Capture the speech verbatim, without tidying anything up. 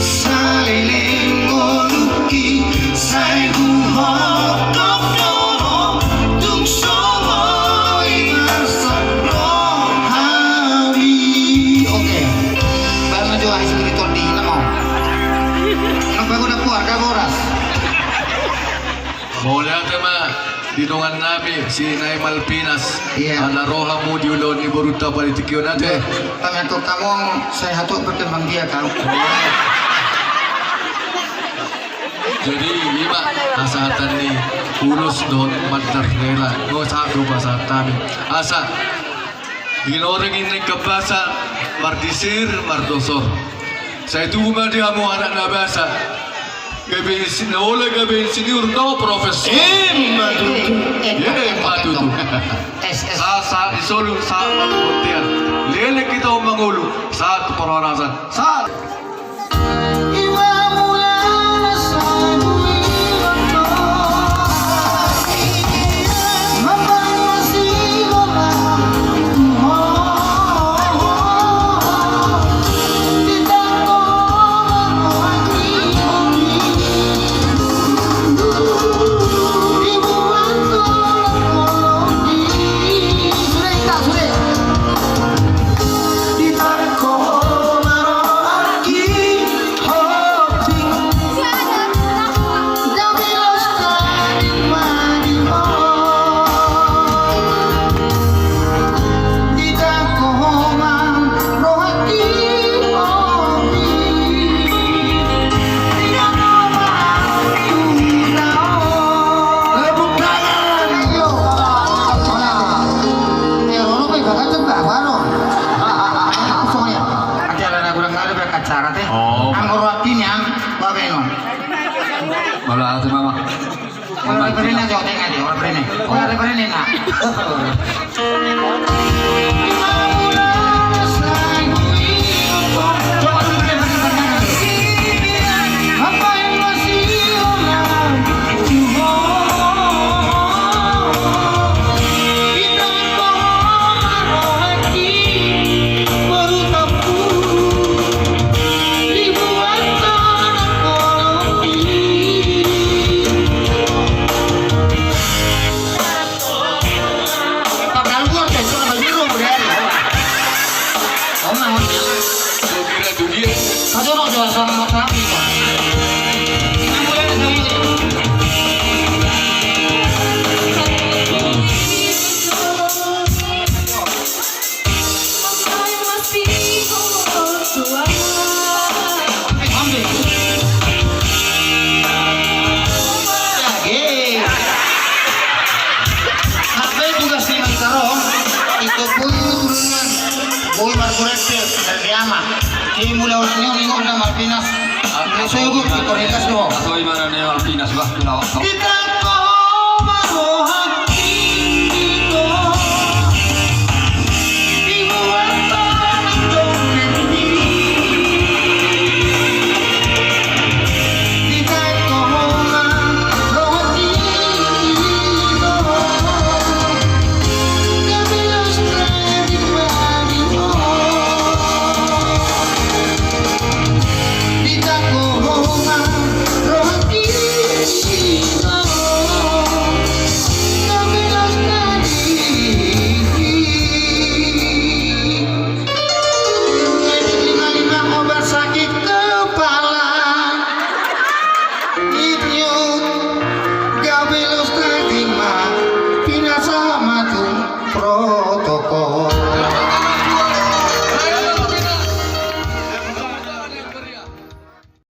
Saleleng ngolungki sai huhotop do ho, tung so boi marsak rohami. Oke. Baru na jo ahi sendiri tol di ina mau. Nang pagoda keluarga boras. Mauliate ma di dongan nami si Naim Alpinas. Iya. Ala rohamu di ulaon ni borunta pala di tingki on ate. Tamiangkon hamu, sai hatuak berkembang biak hamu. Jadi ima hasahatan ni ulos dohot mandar hela. Ngo sahat do pasahat nami. Asa Ginoreng i na ingkon basa, mardisir, mardosor. Sai tubu ma di hamu anak na basa. Gabe insi-, na olo gabe insinyur dohot profesor. Ima tutu. Ima tutu. Sahat, sahat ni solu, sahat ma tu bontean. Leleng hita on mangolu, sahat tu parhorasan. Sahat. Acara te. Oh. Anggo rohaki nian, babenon. Mauliate ma. Ora referensi aja, tengah aja, ora referensi. Ora referensi, nah. Boi margurete dari ama. Di mula orang ni orang ni orang Malvinas. Sogo di Kornikas do. Atau di mana ni Malvinas bah? Di tangko marohak. Lima-lima obat sakit kepala. Ipiu gabe los daging ma pinasa matung pro.